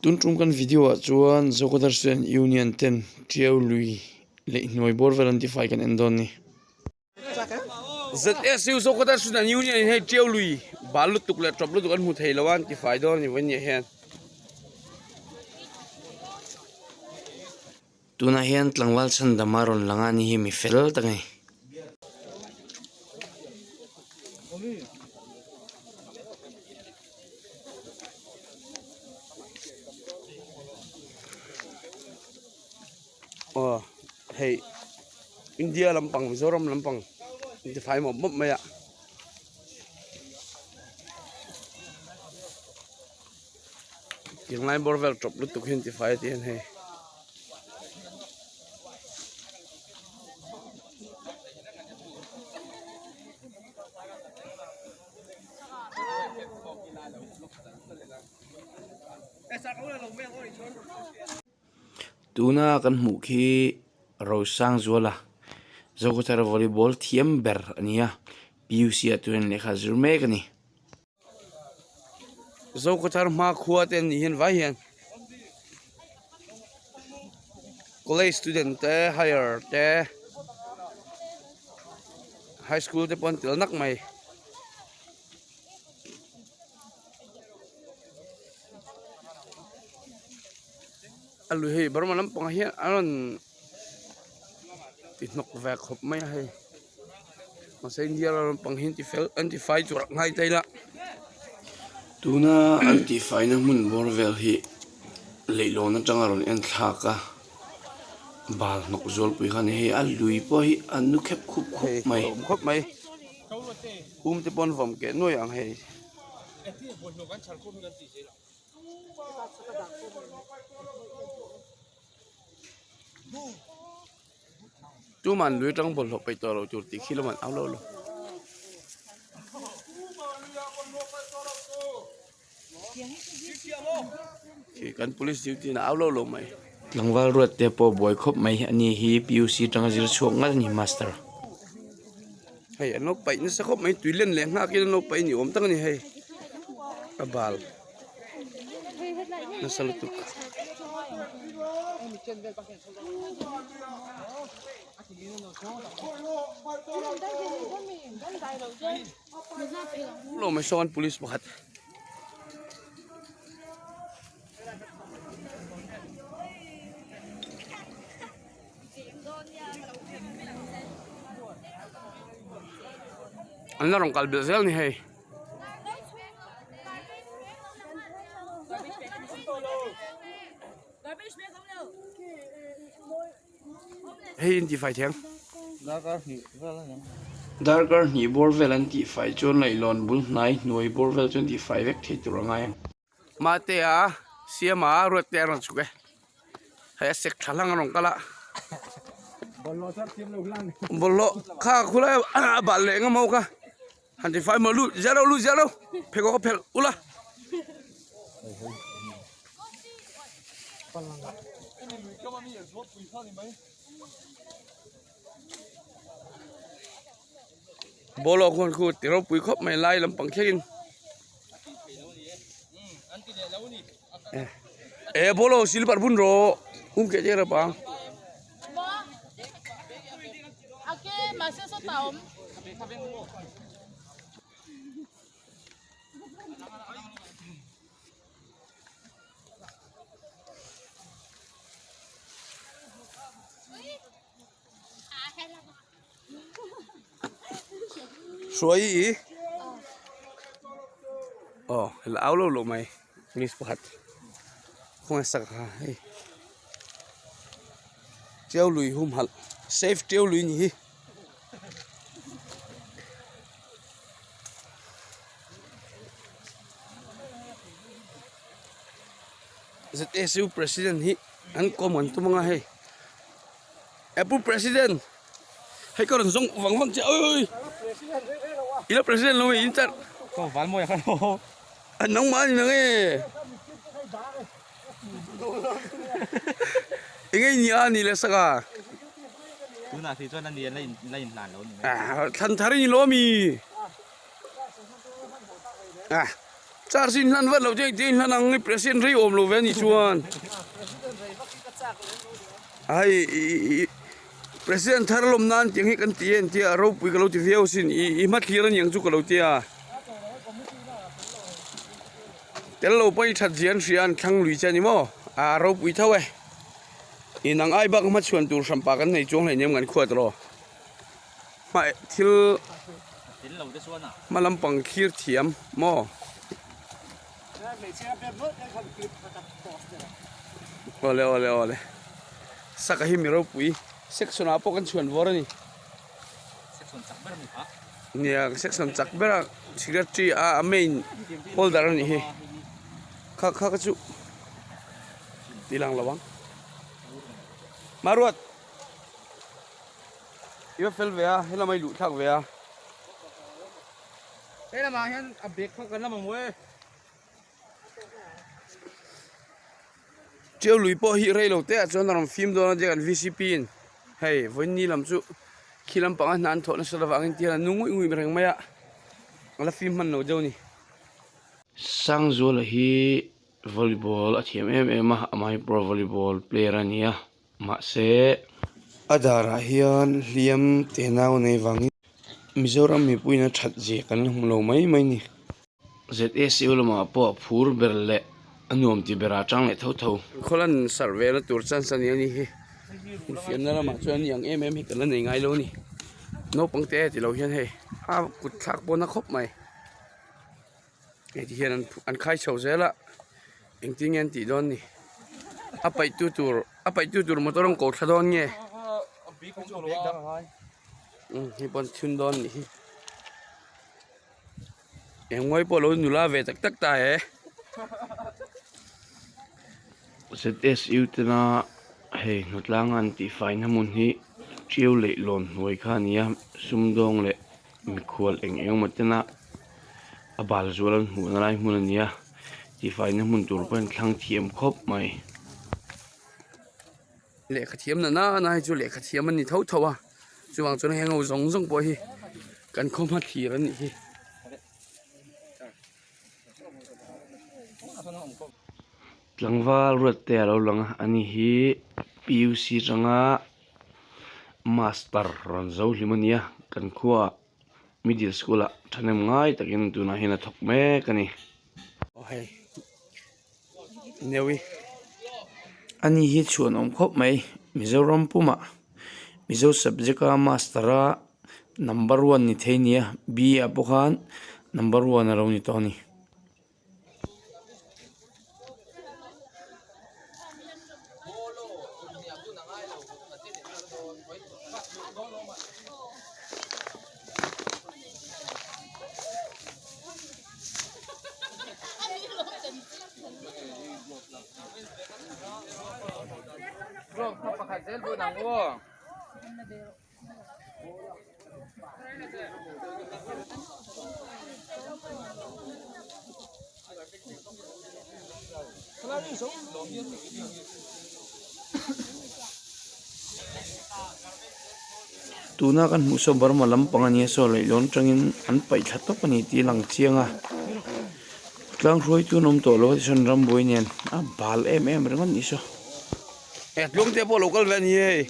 Tun tum kan video ah chuan Zokhawthar Student Union ten Tiau lui leh hnuai bawr vel an tifai kan en dawn a ni. ZSU Zokhawthar Student Union in hei Tiau lui bal lutuk leh tawp lutuk an hmu thei lo a an tifai dawn a ni vawiin ah hian. Tunah hian tlangval chhandam a rawn lang a ni hi mi fel tak a ni. Aw hei India lampang Mizoram lampang intifai mawp mawp mai a. Tinglai bawr vel tawp lutuk hi an tifai a tih hian hei. Tuna kan hmuh khi Rosangzuala Zokhawthar volleyball thiam ber a ni a P U C ah turin lehkha a zir mek a ni. Zokhawthar hma khua te an nih hian vai hian college student te higher te high school te pawh an tel nak mai. A lui hei Burma lampangah hian a rawn ti hnawk ve khawp mai a hei mahse India lampang hi an ti fel an ti fai tur ngai ta ila tuna an tih faina hmun bawr vel hi leihlawn atanga rawn en thlak a bal hnawk zualpui kha a ni hei a lui pawh hi a nu khep khup khup mai khawp mai um te pawh an vawm keh nuai ang hei. Tuman lui atang bawlhhlawh peih tawh loh tur tih khi lam an au lo lo. Khi kan police duty in a au lo lo mai. Tlangval ruat te pawh buai khawp mai a ni hi PUC atanga zir chhuak ngat a ni master. Hei an lo paih nasa khawp mai tui len leh nghak in an lo paih ni awm tak a ni hei a bal nasa lutuk. Lawm mai sawn police pakhat. An la rawn kal belh zel a ni hei. Hei in tihfai thiang. Darkar hnih bawr vel an tihfai chuan leihlawn bul hnai hnuai bawr vel chuan tihfai vek thei tur a ngai ang. Mahtea Siama Ruatte a rawn chhuk e. Hei a sek tha hlang a rawn kal a. Bawlhhlawh kha khulai a bal leh ngam ho kha. Han ti fai maw lut ziah lo lut ziah lo pheikhawk a phelh ula. Bawlhhlawh khuan khu ti ropui khawp mai lai lampang thlengin. E bolo silver bun ro um ke che ra pa. Hruai i aw la au lo lo mai police pakhat khawnge sak a hei tiau lui humhalh safe tiau lui ni hi. Z_S_U president hi an kawm an tum anga hei. Apple president hei ka rawn zawng vang vang che oi ila president lo in char ko val mawi kha lo a nangmah ani nang e enge ni a ni le saka tunah si chuan ani la in la in hlan lo ni mai thlan thar in lo mi ah. Charge in hlan vat lo chu engtin hlan ang i president rei awm lo ve anih chuan. Hei i president thar lawm nan tiang hi kan ti e an tia ropui ka lo ti viau asin i hmathlir aniang chu ka lo tia. Tel lo pawh i that zia an hria an thlang lui che a ni maw? A ropui tho e. Inang ai bak hmachhuan tur hranpa kan nei chuang hleinem kan khuat rawh. Hma thil hma lampang thlir thiam maw? Awle awle awle. Saka hi mi ropui section ah pawh kan chhuan vawr a ni. Nia section chak ber a secretary a main holder a nih hi. Kha kha ka chu ti lang lo ang. Maruat. I va fel ve a, helam a i luh thlak ve a. He lamah hian a bag kha kan la mamawh e. Ṭiau lui pawh hi rei lo te ah chuan a rawn fim dawn a tia kan vcp in hei vawiin lam chu khi lampang a hna an thawh nasa avangin ti hian an nu nguih nguih reng mai a, a la fim hman lo deuh a ni. Sangzuala hi volleyball a thiam em em a, amah hi pro volleyball player a ni a. Mahse, a darah hian hliam te nau nei vangin Mizoram mipuiin a that zia kan la hmu lo mai mai ni. ZSU lamah pawh a phur ber leh a nuam ti berah tang leh tho tho. Khawlan sarh vela tur chance a ni a ni hi. Infiamna lamah chuan ni ang em em hi kan la nei ngai lo a ni. Naupang te ti lo hian hei a kut thlak pawn a khawp mai. Hei ti hian an khai chho zel a engtin nge an tih dawn ni a paih tu tur a paih tu tur motor an ko thla dawn nge umm hei pawh an chhun dawn nih hi engmawii pawh a lo nula ve tak tak ta e. ZSU tena hei hnawtlanga an tihfaina hmun hi ṭiau leh lawn hnuai kha a ni a sumdawng leh Mikhual eng eng emaw tena a bal zual an hmuhna lai hmun a ni a tihfaina hmun tur pawh an thlang thiam khawp mai. Lehkha thiam na nana hi chu lehkha thiam an ni tho tho a chuvang chuan heng ho zawng zawng pawh hi kan khaw hma thlir an nih hi. Tlangval ruat te a lo lang a ani hi PUC atanga Master rawn zo hlim a nia kan khuaah middle school ah thahnem ngai takin tunah hian a thawk mek a ni. Aw hei Neui Ani hi chhuan awm khawp mai Mizoram pumah Mizo subject a master a number one ni thei nia B ah pawh khan number one a lo ni tawh a ni. Tuna kan hmuh saw Burma lampang a nia saw leihlawn atangin an paih thla tawp a ni tih a lang chiang a tlang hruaitu an awm tawh lo a tichuan rambuai nen a bal em em ringawt a nih saw. Tluangte pawh a lo kal ve a ni hei.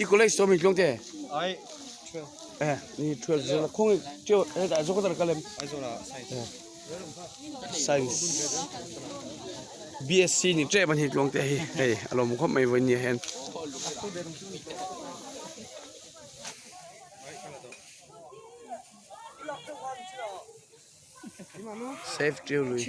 I college to mi tluang te ai 12 eh ni 12 zela khong cheu he da zo ka kalem science BSc ni tre ban hi tluang te hi hei alom khop mai voi ni hen Safe ṭiau lui.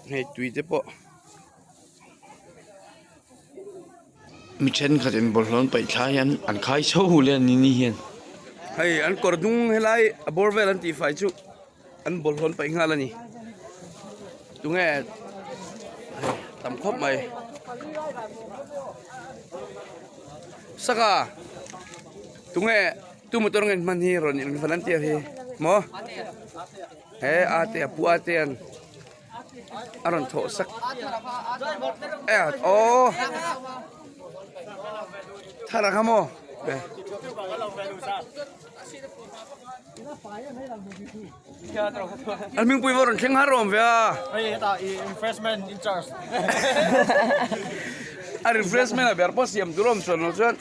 Hei tui te pawh mi thenkhat in bawlhhlawh an paih thlai hian an khai chho hle a ni ni hian. Hei an kawr hnung helai a bawr vel an tihfai chu. An bawlhhlawh an paih nghal a ni tunge hei tam khawp mai saka tunge tu motor nge hman hi rawn in volunteer hi maw he a te a pu a te an. A rawn thawh sak e aw thar a kha maw an hmingpui pawh rawn thleng har awm ve a a refreshment a ber pawh siam tur a awm chuan lo chuan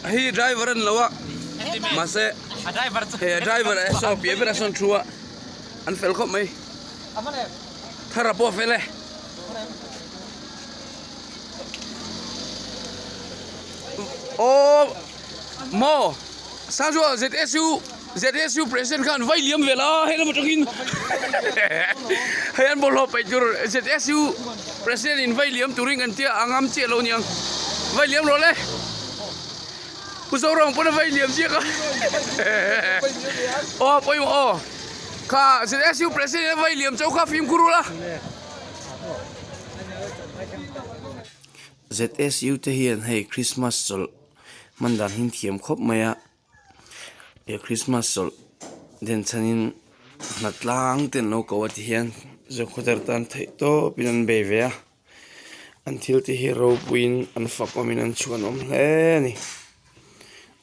Hei driver an lo a mahse hei a driver a saw piah ber a sawn thu a an fel khawp mai thar a pawh a fel e. Aw maw Sangchua ZSU ZSU president khan vai liam vel a hei lam atangin hei an bawlhhlawh paih tur ZSU president in vai liam turin kan tia a ngam chiah lo niang vai liam rawh le Pu Zorawng pawn a vai liam ziak a aw pawimawh aw kha ZSU president a vai liam chauh kha fimkhur ula. ZSU te hian hei Christmas chawlh hman dan hi an thiam khawp mai a he Christmas chawlh den chhanin hna tlang te an lo ko a ti hian zokhawthar tan theih tawp in an bei ve a an thil te hi ropuiin an fak awmin an chhuanawm hle a ni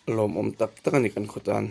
a lawmawm tak tak a ni kan khaw tan.